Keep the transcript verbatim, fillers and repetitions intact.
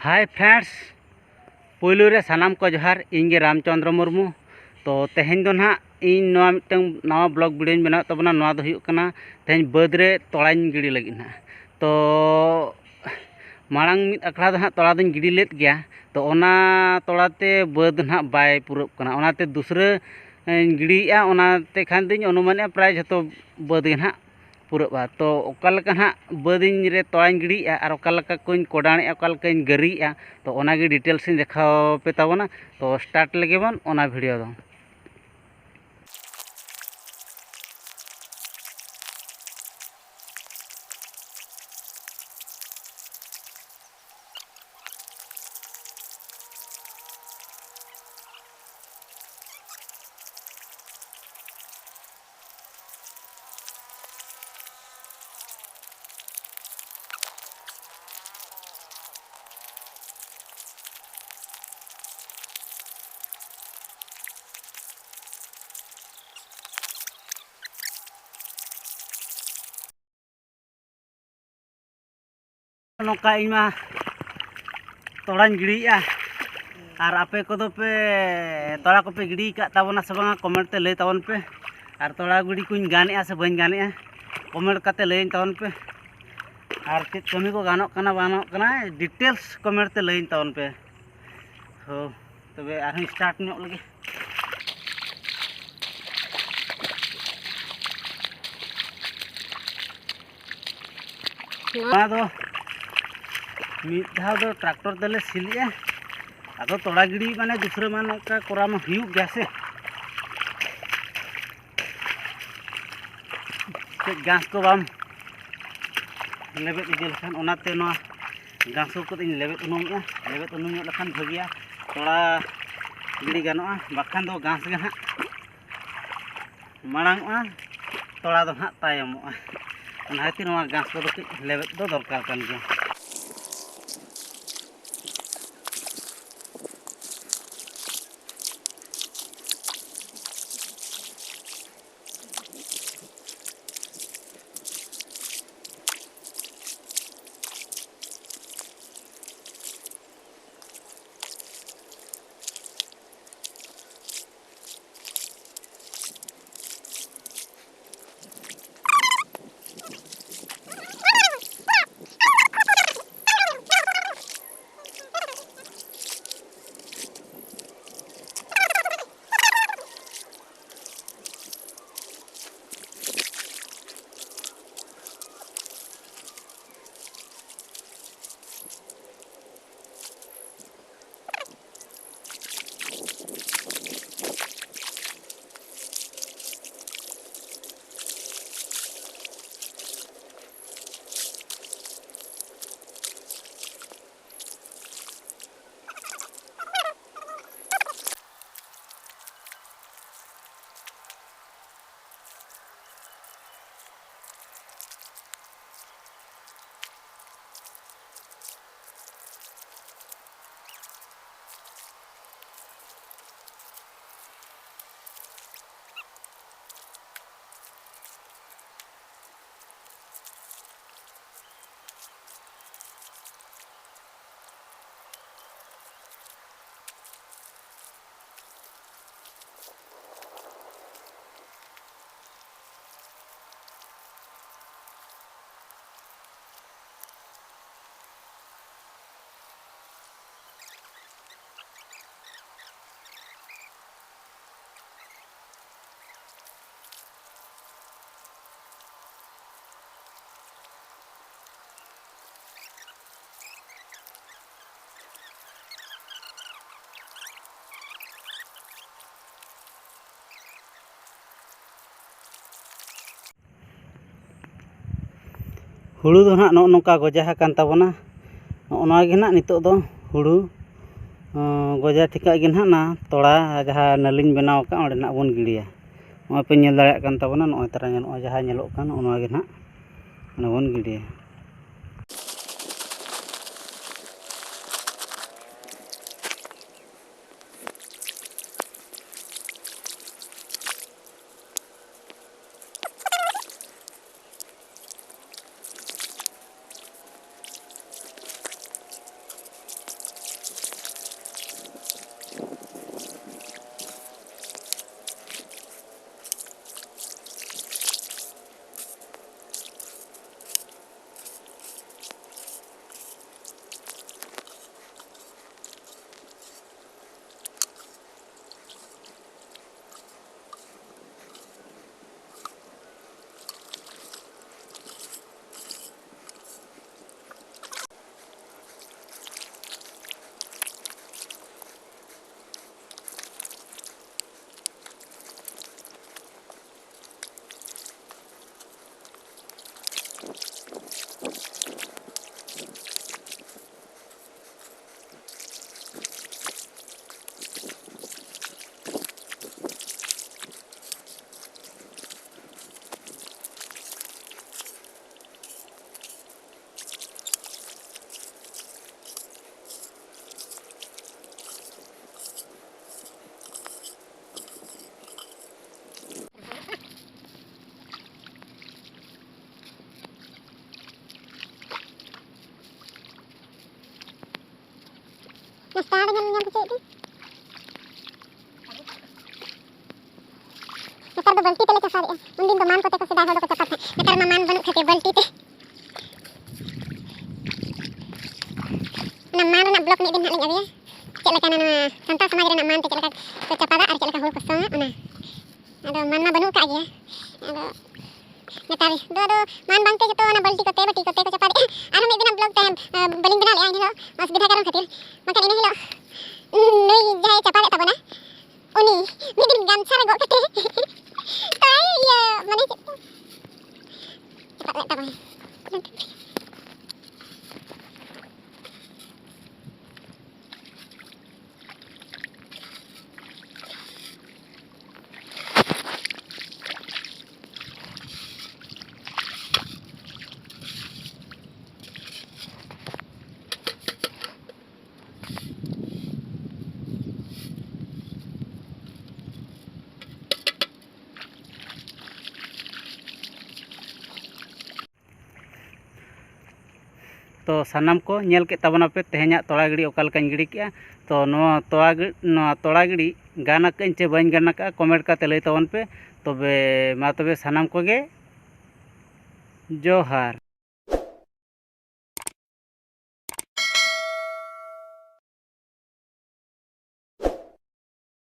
Hi friends, ᱯᱳᱭᱞᱳ ᱨᱮ ᱥᱟᱱᱟᱢ ᱠᱚ ᱡᱚᱦᱟᱨ, ᱤᱧ ᱜᱮ ᱨᱟᱢᱪᱚᱸᱫᱽᱨᱚ ᱢᱩᱨᱢᱩ᱾ ᱛᱚ ᱛᱮᱦᱮᱧ ᱫᱚ ᱱᱟᱦᱟᱜ ᱤᱧ ᱱᱚᱣᱟ ᱢᱤᱫᱴᱟᱝ ᱱᱟᱣᱟ vlog video ᱧ ᱵᱮᱱᱟᱣᱮᱫ ᱛᱟᱵᱚᱱᱟ᱾ ᱱᱚᱣᱟ ᱫᱚ ᱦᱩᱭᱩᱜ ᱠᱟᱱᱟ ᱛᱮᱦᱮᱧ ᱵᱟᱹᱫᱽ ᱨᱮ ᱛᱚᱲᱟᱧ ᱜᱤᱰᱤ ᱞᱟᱹᱜᱤᱫ ᱱᱟᱦᱟᱜ᱾ ᱛᱚ ᱢᱟᱲᱟᱝ ᱢᱤᱫ ᱟᱠᱷᱲᱟ ᱫᱚ ᱱᱟᱦᱟᱜ ᱛᱚᱲᱟ ᱫᱚᱧ ᱜᱤᱰᱤ ᱞᱮᱫ ᱜᱮᱭᱟ, ᱛᱚ ᱚᱱᱟ ᱛᱚᱲᱟ ᱛᱮ ᱵᱟᱹᱫᱽ ᱱᱟᱦᱟᱜ ᱵᱟᱭ ᱯᱩᱨᱟᱹᱜ ᱠᱟᱱᱟ, ᱚᱱᱟᱛᱮ ᱫᱩᱥᱨᱟᱹᱧ ᱜᱤᱰᱤᱭᱮᱫᱼᱟ᱾ ᱚᱱᱟᱛᱮ ᱠᱷᱟᱱ ᱫᱚᱧ ᱚᱱᱩᱢᱟᱱᱮᱫᱼᱟ ᱯᱨᱟᱭ ᱡᱷᱚᱛᱚ ᱵᱟᱹᱫᱽ ᱜᱮ ᱱᱟᱦᱟᱜ ᱯᱩᱨᱟᱹᱜᱼᱟ᱾ ᱛᱚ ᱚᱠᱟ ᱞᱮᱠᱟ ᱱᱟᱦᱟᱜ ᱵᱟᱹᱫᱽ ᱤᱧ ᱨᱮ ᱛᱚᱲᱟᱧ ᱜᱤᱰᱤᱭᱮᱫᱼᱟ ᱟᱨ ᱚᱠᱟ ᱞᱮᱠᱟ ᱠᱚᱧ ᱠᱚᱰᱟᱱᱮᱫᱼᱟ, ᱚᱠᱟ ᱞᱮᱠᱟᱧ ᱜᱟᱹᱨᱤᱭᱮᱫᱼᱟ, ᱛᱚ ᱚᱱᱟᱜᱮ details ᱤᱧ ᱫᱮᱠᱷᱟᱣ ᱯᱮ ᱛᱟᱵᱚᱱᱟ᱾ ᱛᱚ start ᱞᱮᱜᱮ ᱵᱚᱱ ᱚᱱᱟ video ᱫᱚ᱾ ᱱᱚᱝᱠᱟ ᱤᱧ ᱢᱟ ᱛᱚᱲᱟᱧ ᱜᱤᱰᱤᱭᱮᱫᱼᱟ, ᱟᱨ ᱟᱯᱮ ᱠᱚᱫᱚ ᱯᱮ ᱛᱚᱲᱟ ᱠᱚᱯᱮ ᱜᱤᱰᱤ ᱟᱠᱟᱫ ᱛᱟᱵᱚᱱᱟ ᱥᱮ ᱵᱟᱝᱟ, comment ᱛᱮ ᱞᱟᱹᱭ ᱛᱟᱵᱚᱱ ᱯᱮ᱾ ᱟᱨ ᱛᱚᱲᱟ ᱜᱤᱰᱤ ᱠᱚᱧ ᱜᱟᱱᱮᱫᱼᱟ ᱥᱮ ᱵᱟᱹᱧ ᱜᱟᱱᱮᱫᱼᱟ, comment ᱠᱟᱛᱮ ᱞᱟᱹᱭᱟᱹᱧ ᱛᱟᱵᱚᱱ ᱯᱮ᱾ ᱟᱨ ᱪᱮᱫ ᱠᱟᱹᱢᱤ ᱠᱚ ᱜᱟᱱᱚᱜ ᱠᱟᱱᱟ ᱵᱟᱝ ᱜᱟᱱᱚᱜ ᱠᱟᱱᱟ, details comment ᱛᱮ ᱞᱟᱹᱭᱟᱹᱧ ᱛᱟᱵᱚᱱ ᱯᱮ᱾ ᱦᱳ, ᱛᱚᱵᱮ ᱟᱨᱦᱚᱸ start ᱧᱚᱜ ᱞᱮᱜᱮ᱾ ᱱᱚᱣᱟ ᱫᱚ ᱢᱤᱫ ᱫᱷᱟᱣ ᱫᱚ tractor ᱛᱮᱞᱮ ᱥᱤ ᱞᱮᱜᱼᱟ᱾ ᱟᱫᱚ ᱛᱚᱲᱟ ᱜᱤᱰᱤ ᱢᱟᱱᱮ ᱫᱩᱥᱨᱟᱹ ᱢᱟ ᱱᱚᱝᱠᱟ ᱠᱚᱨᱟᱣ ᱢᱟ ᱦᱩᱭᱩᱜ ᱜᱮᱭᱟ ᱥᱮ᱾ ᱠᱟᱹᱡ ᱜᱷᱟᱥ ᱠᱚ ᱵᱟᱢ ᱞᱮᱵᱮᱫ ᱤᱫᱤ ᱞᱮᱠᱷᱟᱱ, ᱚᱱᱟᱛᱮ ᱱᱚᱣᱟ ᱜᱷᱟᱥ ᱠᱚ ᱠᱟᱹᱡ ᱤᱧ ᱞᱮᱵᱮᱫ ᱩᱱᱩᱢᱮᱜᱼᱟ᱾ ᱞᱮᱵᱮᱫ ᱩᱱᱩᱢ ᱧᱚᱜ ᱞᱮᱠᱷᱟᱱ ᱵᱷᱟᱹᱜᱤᱭᱟ, ᱛᱚᱲᱟ ᱜᱤᱰᱤ ᱜᱟᱱᱚᱜᱼᱟ, ᱵᱟᱠᱷᱟᱱ ᱫᱚ ᱜᱷᱟᱥ ᱜᱮ ᱱᱟᱦᱟᱜ ᱢᱟᱲᱟᱝᱚᱜᱼᱟ, ᱛᱚᱲᱟ ᱫᱚ ᱱᱟᱦᱟᱜ ᱛᱟᱭᱚᱢᱚᱜᱼᱟ᱾ ᱚᱱᱟ ᱠᱷᱟᱹᱛᱤᱨ ᱱᱚᱣᱟ ᱜᱷᱟᱥ ᱠᱚᱫᱚ ᱠᱟᱹᱡ ᱞᱮᱵᱮᱫ ᱫᱚ ᱫᱚᱨᱠᱟᱨ ᱠᱟᱱ ᱜᱮᱭᱟ᱾ ᱦᱩᱲᱩ ᱫᱚ ᱱᱟᱦᱟᱜ ᱱᱚᱜᱼᱚ ᱱᱚᱝᱠᱟ ᱜᱚᱡᱟ ᱟᱠᱟᱱ ᱛᱟᱵᱚᱱᱟ᱾ ᱱᱚᱜᱼᱚ ᱱᱚᱣᱟ ᱜᱮ ᱱᱟᱦᱟᱜ ᱱᱤᱛᱚᱜ ᱫᱚ ᱦᱩᱲᱩ, ᱚᱸ, ᱜᱚᱡᱟ ᱴᱷᱤᱠᱟᱜ ᱜᱮ ᱱᱟᱦᱟᱜ ᱚᱱᱟ ᱛᱚᱲᱟ ᱡᱟᱦᱟᱸ ᱱᱟᱹᱞᱤᱧ ᱵᱮᱱᱟᱣ ᱟᱠᱟᱫ, ᱚᱸᱰᱮ ᱱᱟᱦᱟᱜ ᱵᱚᱱ ᱜᱤᱰᱤᱭᱟ᱾ ᱱᱚᱜᱼᱚᱭ ᱯᱮ ᱧᱮᱞ ᱫᱟᱲᱮᱭᱟᱜ ᱠᱟᱱ ᱛᱟᱵᱚᱱᱟ, ᱱᱚᱜᱼᱚᱭ ᱛᱟᱨᱟ ᱧᱮᱞᱚᱜᱼᱟ, ᱡᱟᱦᱟᱸ ᱧᱮᱞᱚᱜ ᱠᱟᱱ, ᱱᱚᱜᱼᱚ ᱱᱚᱣᱟ ᱜᱮ ᱱᱟᱦᱟᱜ ᱚᱸᱰᱮ ᱵᱚᱱ ᱜᱤᱰᱤᱭᱟ᱾ ᱱᱟᱥᱛᱟ ᱫᱚ ᱧᱮᱞ ᱧᱟᱢ ᱦᱚᱪᱚᱭᱮᱫ ᱯᱮ᱾ ᱱᱮᱛᱟᱨ ᱫᱚ ᱵᱟᱹᱞᱛᱤ ᱛᱮᱞᱮ ᱪᱟᱥᱟᱣᱮᱫᱼᱟ᱾ ᱩᱱᱫᱤᱱ ᱫᱚ ᱢᱟᱱ ᱠᱚᱛᱮ ᱠᱚ ᱥᱮᱫᱟᱭ ᱦᱚᱲ ᱫᱚᱠᱚ ᱪᱟᱯᱟᱫ ᱛᱟᱦᱮᱸᱫ᱾ ᱱᱮᱛᱟᱨ ᱢᱟ ᱢᱟᱱ ᱵᱟᱹᱱᱩᱜ ᱠᱷᱟᱹᱛᱤᱨ ᱵᱟᱹᱞᱛᱤ ᱛᱮ᱾ ᱚᱱᱟ ᱢᱟᱱ ᱨᱮᱱᱟᱜ vlog ᱢᱤᱫ ᱫᱤᱱ ᱦᱟᱸᱜ ᱞᱤᱧ ᱟᱹᱜᱩᱭᱟ᱾ ᱪᱮᱫ ᱞᱮᱠᱟᱱᱟ ᱱᱚᱣᱟ ᱥᱟᱱᱛᱟᱲ ᱥᱚᱢᱟᱡᱽ ᱨᱮᱱᱟᱜ ᱢᱟᱱ ᱛᱮ ᱪᱮᱫ ᱞᱮᱠᱟ ᱠᱚ ᱪᱟᱯᱟᱫᱟ ᱟᱨ ᱪᱮᱫ ᱞᱮᱠᱟ ᱦᱩᱲᱩ ᱠᱚ ᱥᱚᱝᱟ, ᱚᱱᱟ᱾ ᱟᱫᱚ ᱢᱟᱱ ᱢᱟ ᱵᱟᱹᱱᱩᱜ ᱟᱠᱟᱫ ᱜᱮᱭᱟ᱾ ᱟᱫᱚ ᱱᱮᱛᱟᱨ ᱫᱚ ᱟᱫᱚ ᱢᱟᱱ ᱵᱟᱝᱛᱮ ᱡᱚᱛᱚ ᱚᱱᱟ ᱵᱟᱹᱞᱛᱤ ᱠᱚᱛᱮ, ᱵᱟᱹᱴᱤ ᱠᱚᱛᱮ ᱠᱚ ᱪᱟᱯᱟᱫᱮᱜᱼᱟ᱾ ᱟᱨᱦᱚᱸ ᱢᱤᱫ ᱫᱤᱱᱟᱜ vlog ᱛᱟᱭᱚᱢ, ᱟᱸ, ᱵᱟᱹᱞᱤᱧ ᱵᱮᱱᱟᱣ ᱞᱮᱜᱼᱟ ᱮᱱ ᱦᱤᱞᱳᱜ, ᱚᱥᱩᱵᱤᱫᱷᱟ ᱠᱟᱨᱚᱱ ᱠᱷᱟᱹᱛᱤᱨ᱾ ᱵᱟᱝᱠᱷᱟᱱ ᱤᱱᱟᱹ ᱦᱤᱞᱳᱜ, ᱩᱸ, ᱱᱩᱭ ᱡᱟᱦᱟᱸᱭ ᱪᱟᱯᱟᱫᱮᱫ ᱛᱟᱵᱚᱱᱟ, ᱩᱱᱤ ᱢᱤᱫ ᱫᱤᱱ ᱜᱟᱢᱪᱷᱟ ᱨᱮ ᱜᱚᱜ ᱠᱟᱛᱮ ᱛᱚᱲᱟᱭ, ᱤᱭᱟᱹ, ᱢᱟᱱᱮ ᱪᱮᱫ ᱠᱚ ᱪᱟᱯᱟᱫ ᱞᱮᱫ ᱛᱟᱵᱚᱱᱟ᱾ ᱛᱚ ᱥᱟᱱᱟᱢ ᱠᱚ ᱧᱮᱞ ᱠᱮᱫ ᱛᱟᱵᱚᱱᱟᱯᱮ ᱛᱮᱦᱮᱧᱟᱜ ᱛᱚᱲᱟ ᱜᱤᱲᱤ ᱚᱠᱟ ᱞᱮᱠᱟᱧ ᱜᱤᱲᱤ ᱠᱮᱜᱼᱟ᱾ ᱛᱚ ᱱᱚᱣᱟ ᱛᱚᱲᱟ ᱜᱤ-, ᱱᱚᱣᱟ ᱛᱚᱲᱟ ᱜᱤᱲᱤ ᱜᱟᱱ ᱟᱠᱟᱫᱟᱹᱧ ᱪᱮ ᱵᱟᱹᱧ ᱜᱟᱱ ᱟᱠᱟᱫᱼᱟ, comment ᱠᱟᱛᱮ ᱞᱟᱹᱭ ᱛᱟᱵᱚᱱ ᱯᱮ᱾ ᱛᱚᱵᱮ ᱢᱟ ᱛᱚᱵᱮ ᱥᱟᱱᱟᱢ ᱠᱚᱜᱮ ᱡᱚᱦᱟᱨ᱾